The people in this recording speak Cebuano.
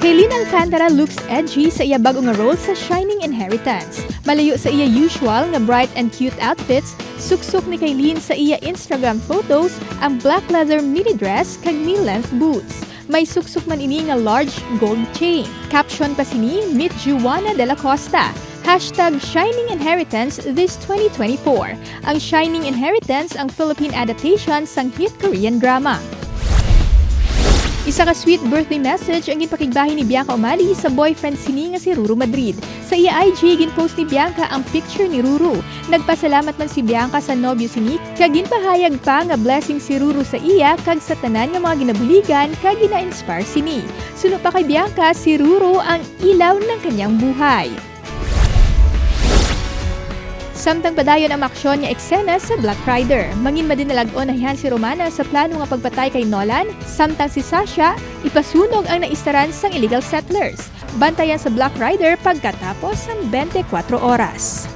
Kyline Alcantara looks edgy sa iya bag-o nga role sa Shining Inheritance. Malayo sa iya usual nga bright and cute outfits, suksok ni Kyline sa iya Instagram photos ang black leather mini dress kag knee-length boots. May suksok man ini nga large gold chain. Caption pa sini, "Meet Juana de la Costa. #ShiningInheritance this 2024." Ang Shining Inheritance ang Philippine adaptation sang hit Korean drama. Isa ka sweet birthday message ang ginpakigbahin ni Bianca Umali sa boyfriend sini nga si Ruru Madrid. Sa iya IG, ginpost ni Bianca ang picture ni Ruru. Nagpasalamat man si Bianca sa nobyo sini kag ginpahayag pa nga blessing si Ruru sa iya kag sa tanan nga mga ginabuligan kag gina-inspire sini. Suno pa kay Bianca, si Ruru ang ilaw ng kanyang buhay. Samtang padayon ang aksyon nga eksena sa Black Rider, mangin madinalag-on na si Romana sa plano nga pagpatay kay Nolan, samtang si Sasha ipasunog ang naistaran sang illegal settlers. Bantayan sa Black Rider pagkatapos ng 24 oras.